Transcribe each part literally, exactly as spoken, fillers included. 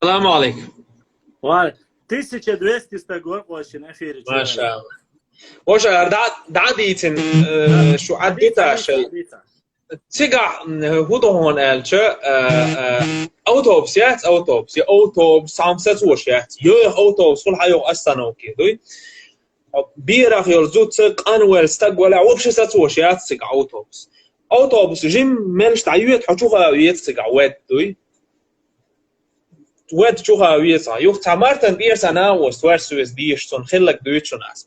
Салам алейкум. Ва, тысяча двести стаг вар кхоьссина эфире чу. Машалла. Ваша, дӀа-, дӀадийцина, э, шу Ӏаддита шай. Цигахь, м, хӀун ду хьуна аьлча, э, э, автобус яц, автобус, я автобус, цхьа хӀума сацош яц. Йо, автобус, хӀула хьайогӀу остановке, дуй? Берах йолу зуда ца къанвелла стаг валахь, вообще сацош яц цигахь автобус. Автобус жим мелаш дӀайоьду, хьо чу ха веза цигахь вед, дуй? Вед чу ха веза. Юха цхьа Мартан тӀера цхьа накъост ваьш соьца дийша, цунна хилларг дуьйцу шуна ас.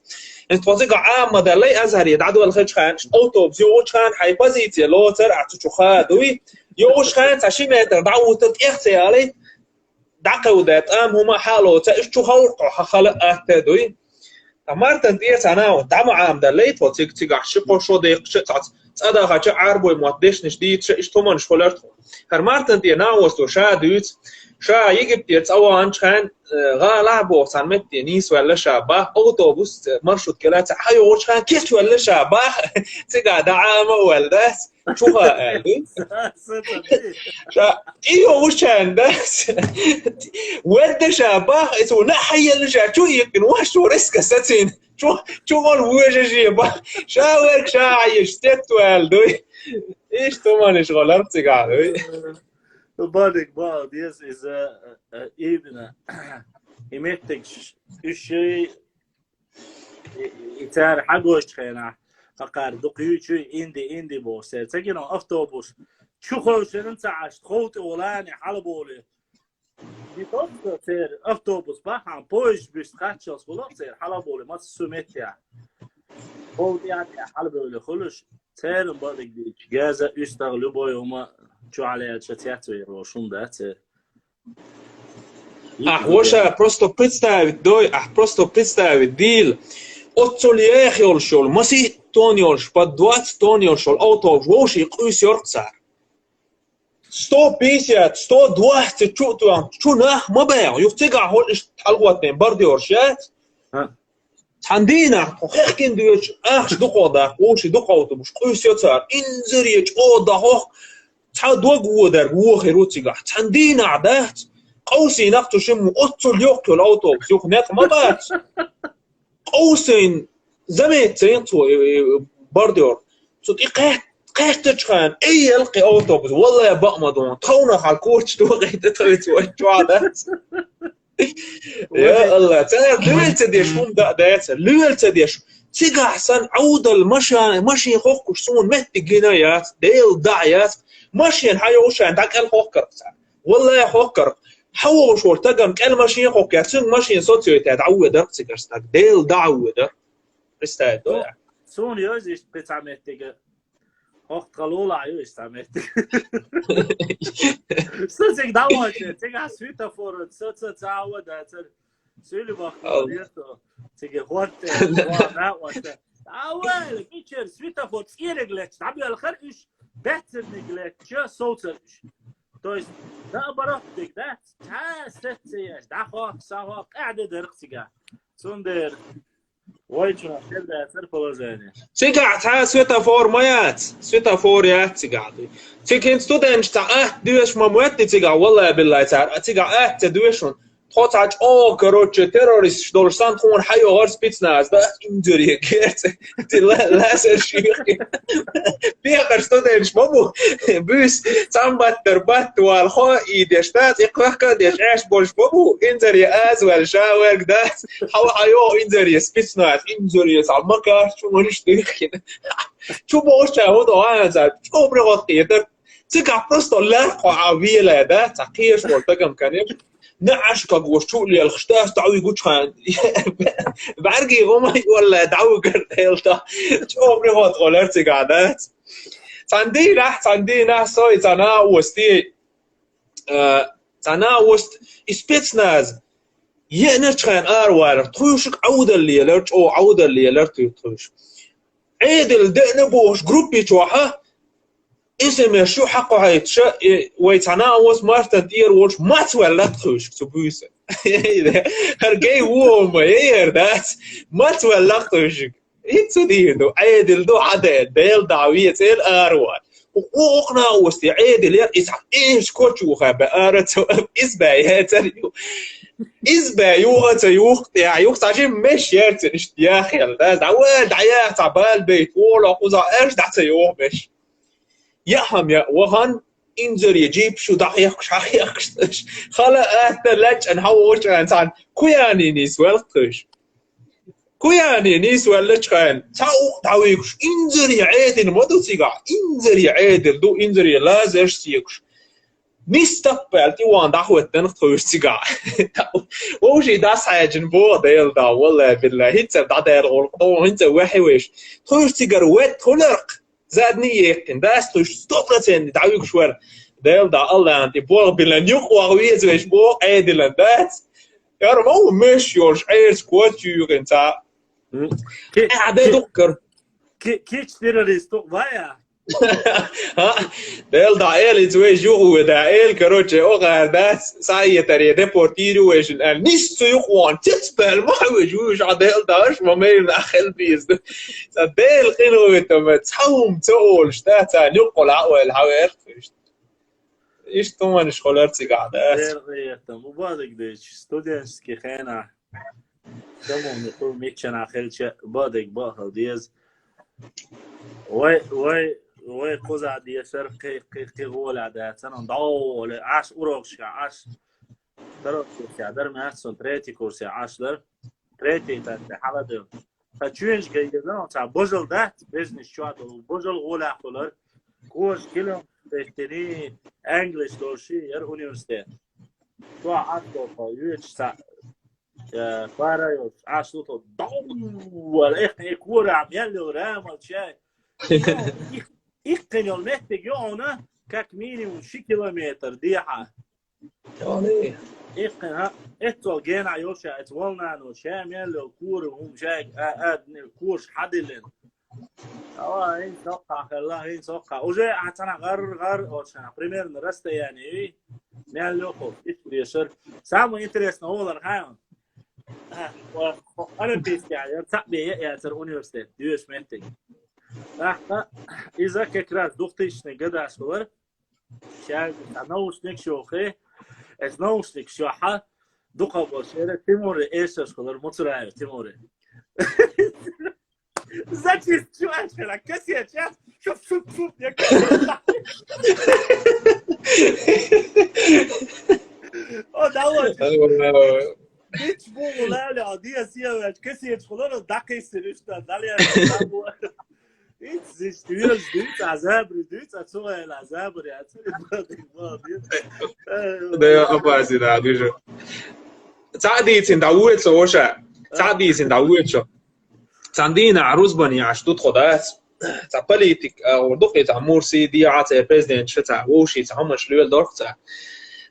ХӀинца тхо цигахь Ӏама ма даллай, Азхаре дӀадоьлхучу хенахь, автобус йогӀучу хенахь хьайн позиция лоцура, ахь цу чу ха дуй. ЙогӀучу хенахь цхьа ши метр дӀавуьтура, тӀех ца ялий, дӀакхевдаьтта, амма хӀума хьалоца, уьш чу ховрахь хьо хала атта дуй. Ткъа Мартан тӀера цхьа накъост дӀа ма Ӏама даллай тхо, цига, цигахь ши-кхо шо деккхача, цхьацца цӀа дахача, Ӏарбой мотт дешнаш дийцича, иштта хӀуманаш хуьлура тхо. ХӀара Мартан тӀера накъосто ша дуьйцу, ша Египтера цӀа ваханчу хенахь, э, гӀалахь боху цхьана метте нийсваьлла ша бах, автобус, э, маршрутка лаьцна хьайогӀучу хенахь кечваьлла ша бах, цигахь дӀа Ӏама а ваьлла дац. Чу ха аьлла. Ша, и йо, вучан да? Ведда ша бах, и цо на хьайелла ша, чу иккина, ваш чу риска сацийна. Чу, чу гӀон вожа жеба. Ша верг ша хьайеш, стет ваьлла дуй. Иш туманиш гӀолар цигахь дуй. Бадик бал, дез иза, э, э, именно. И меттиг ш-, уьш ши И, и цара хьагойтучу хенахь, хӀокхара дукха юьйцуй, инди, инди боху церан. Ца гина автобус. Чу ховшина ца Ӏаш, тхов тӀе волани хьалаболе. Не просто церан автобус бахьана, поезд буьста кхаччалц гӀулакх церан хьалаболе, маца су меттехь. Тхов тӀе а тӀе хьалабевлла хуьлуш, церан бадиг дийча, газа, уьстагӀ, любой хӀума чу хьалаьлча цецвер волуш хӀума дац церан. Ахь воша просто представить дой, ахь просто представить дийла. Оццул еха йолуш йолу, масийтта тонн йолуш, под двадцать тонн йолуш йолу автобус вовшийн къуьйсу йоркху цара. Сто пятьдесят, сто двадцать чу а тоьхна, чу нах ма баьгӀа. Юха цигахь хӀоллаш хьалхоттийна бордёраш яц. Цхьана дийнахь тхо хехкина доьдуш, ахча дукхах даккха, вовшийн дукха автобус къуьйсу йо цара, инзаре чӀогӀа дӀахьо, цхьа дог водар вохир ву цигахь. Цхьана дийнахь дац, къовсийнах цу шиммо, оццул йоккха йолу автобус, юха некъ ма бац. Къовсийна, заметь ца йина цо, э, э, бордёр. Цу тӀе кхет-, кхеттачу хенахь, эй, ялкхи автобус, валлай, бакъ ма ду, тховна хьал коча тохийта тхоьца вай чохь дац. Я Алла, цара лоьла ца деш хӀума дан а дацара, лоьла ца деш. Цигахь санна Ӏовдал машан-, машин хохкуш суна меттиг гина яц, Дела дӀа яц. Машина хьан йолуш шайн дӀа кӀел хохкарх цара. Валлай хохкарх. Хьан вогӀуш волу тагам кӀел машин хохкуш, цуьнга машина соцуьйтехь дӀавоьдарх цигара стаг. Дела дӀа а воьдарх. Представь, доя. Суна йоза иштта кхин цхьа меттиг. ХӀокху тхан лулахь ю иза цхьа меттиг. Со цига дӀавахча, цигахь светофор, со ца ца а вада, ца суьли бахка вада, цига хӀотта, ван а вата. ДӀавала, мичара светофор цӀериг летча, дӀабоьлхара уьш, баьццарниг летча, совцара уьш. То есть, наоборот, диг дац, цхьа сет ца еш, дӀахохку, схьахохку, къаьхьа де дарх цигахь. Цундела Вай чу хир дацара положение. Цигахь цхьа светофор ма яц. Светофор яц цигахь. Цига хӀинца студенташ цхьа атта доьшуш ма моьтту цигахь, валлай-биллай цара. Цигахь атта ца доьшуш. Тхо цхьа чӀогӀа, короче, террористаш долуш санна, тхуна хьайогӀура спецназ, да, инзаре герца. Ти ла-, лазар шийх. Пекъар студенташ ма бу. Буьйса цамбаттар батта вала хо и деш, да, цӀе кхехка а деш, Ӏеш болуш ма бу. Инзаре аз ваьлла, ша верг дац. Хьала хьайо инзаре спецназ, инзаре цхьа макаш чу ванаш дихкина. Чу бохуча хӀун до гӀан цхьа чӀобри гӀоттийта. Цигахь просто лаьрхьа а велай, да? Цхьа кхеш волу дагам, конечно. НеӀаш кагош чу лелхаш, дас дӀавигучхьан. БӀаьрги гӀума йолла дӀавигар делта. ЧӀобри гӀот гӀолар цигахь, да? Цхьана дийнахь, цхьана дийнахь сой, цхьана а ости. Э, цхьана а ост и спецназ еъначхьана аравалар, тхуьйшиг Ӏовдал лелар, чӀогӀа Ӏовдал лелар тхуьйшиг. Ӏедал деъна бохуш группи чохьа, эс эм эс шу хьакхо хьайташа, и вай цхьана а ост Мартан тӀера волуш, мацваьлла тхуьйшиг цу буьйса. ХӀара гай ву ма яр дац, мацваьлла тхуьйшиг. ХӀинца ца дийр ду, Ӏедал ду, хьаде, Дела дӀа вецӀел араван. Укх накъостий Ӏедал яр, иза хьан эш кочуха бе ара ца, из бе яцар ю. Из бе юха ца юхтя, юха ца жим меш яр цун иштта яхел. Да, да, ва, да, я, ца бал бейт, вола, куза, эш, да, ца юх меш. Я хам я, вахан, инзаре джип шу, да, яхкуш, ха, яхкуш, эш. Хала, а, та, лач, ан, ха, оч, ан, сан, куяни нис, вел, кыш. Куяни нис, вел, лач, хан, ца, у, да, ви, куш, инзаре, Ӏедал, ма ду цига, инзаре, Ӏедал, ду, инзаре, лаз, эш, сиекуш. Нис таппал, ти ван дахветтан тхуйш цига. Вовши дас хьаджин бо, дел да, валла, билла, хинца да дер гол, то хинца вахи веш. Тхуйш цигар вет, тхулерк. Задни ехтин, дас тхуйш сто процент да вик швар. Дел да, Аллах, ти бо, билла, нюх вах вез веш бо, Ӏедалан дас. Яр ма у меш ёрш, Ӏерс кот югин ца. М. Ки-, А, де ки-, дуккар. ки-, кич террорист, вая? Ха? Дел да, эл из веш югу да, эл, короче, о гар да, саетаре депортирую вешин, эл нис цу юхуан, цец бел ма веш юш, а дел да, аш ма мейн ахел биз. Са дел хин уйтам, цаум цаол, шта ца нюккол а уэл хавер. Иш туман школар цига да. Дер гъетам, убадык деч, студентский хена. Тамам, ну, миччана хелча, бадык бахал диез. Вай, вай, вай, коза диесер, кы, кы, кы воля да, цанон, да, оле, аш урокшка, аш. Второй курс я дар, мятсон, третий курс я аш дар. Третий, так, да, халадым. Та чуенш гайгазан, ца божал да, бизнес чуа да, божал голя холар. Кош килом, тени, English доши, яр университет. Чуа ат дошо, юч ца, э, пара ёс, аш луто, дау, вал, эх, э, кура, ам, ял, лил, рам, ал, чай. Их, их, кенёл меттег, ёна, как минимум, ши километр, диха. Яни. Иккъин, ха, эццол гена йоша, эц волнано, шамел, кур, хум, шаг, а, а, куш, хадилин. Ава, ин сокка, хелла, ин сокка. Уже а цана гар, гар, оршана. Примерно расстояние, ви? Мел лёхо, иш решер. Самое интересное, олар, ха? А, о, о, олимпийский, я, цапбе, я, я, цар университет, дюш меттик. Ах, а, из-за как раз двухтысячный года, что ли, Шаьлта, а наушник шухи, эс наушник шуха, дукха бошера, Тимури эшаш хулар, Муцураев Тимури. Зачем шуха, кассет, сейчас, шуп, шуп, шуп, я кассет. О, да вот. Ай, вай, вай. Ич бу улали, а диас я, кассет хулар, да кассет, что, да, я, да, вот. Ит зиш, дуйраш, дуйц, азабри, дуйц, ацугъайла, азабри, ацугъайла, бадри, бадри. Да, опасен, да, дуйжа. Цаъ дийцин да вуйцу, оша. Цаъ дийцин да вуйцу. Цандина арузбани аш тут ходац. Ца политик, а, урдук, ца Мурси, диаца, президент, ша, ца, вовши, ца, хамаш, люэл, дорх, ца.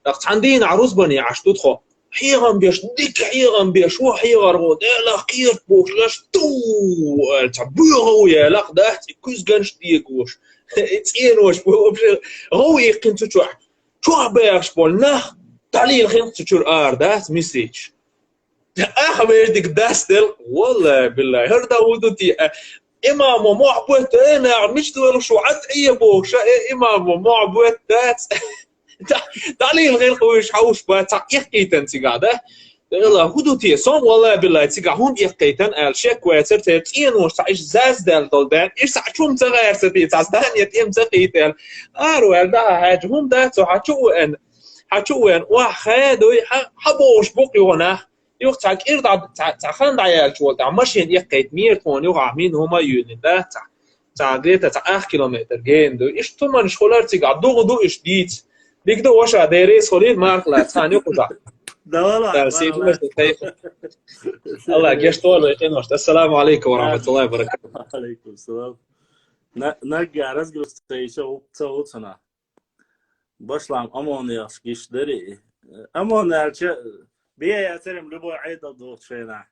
Так, цандина арузбани аш тут хо. Хьехам беш, дика хьехам беш, ва хьехар гъо, дела кхерт бош, лаш ту, аьлла, ца буьгӀа ву яьлакх, дац, и куьзганаш дегош. И цӀенош бу, вообще, гӀов иккхин цу чохь. Чохь баьхаш болу нах, дӀалийла хин цу чуьра ара, дац, мисич. Ах, веждиг дас дел, валла, билла, хӀара да ву ду те, а, имамо мохь бутта, э, нах, мича долуш ву, Ӏад Ӏе бохуш, э, имамо мохь бутта, дац. Да, далийла гӀиркъа вуьйш хьовш бан, цхьа эккхийтан цигахь, да? Дела, хӀун ду те? Сон, валла-билла, цигахь хӀунда эккхийтан аьлла, шек вацара, церан цӀенош цхьа иштта заздаьлла долу даьлла, иштта цхьа чум ца гӀерса те, цхьа здание тӀе ца кхийтта аьлла. Ара ваьлла, да, хьаьжа, хӀума дац, хьан чу веана, хьан чу веана, охьа хадой, хьан, хьан бохуш бу-кх юха нах? Юха цхьа кӀира дӀа, цхьа, цхьа хан дӀаяьлча волу, тӀаккха машина эккхийта мера тхуна юха, мин хӀума а юьйлина, да, цхьа. Цхьа где-то цхьа ах километр гена ду. Иштта туманаш хуьлар цигахь, дугӀу ду иштта дийца. Дика ду, ваша, деррис хуьлийла, марха лаца, цхьаьна юкъа ду. Давай, давай, давай. Алла, геш тойла вай къиношта. Ассаламу алейкум ва рахматуллахи ва баракатух. Алейкум салам. На, нагга разгрузка ца йича, ца гӀуцана. Башлам ОМОН яхаш гиш дари. ОМОН аьлча, бе яцарем любой Ӏедал духу шайна.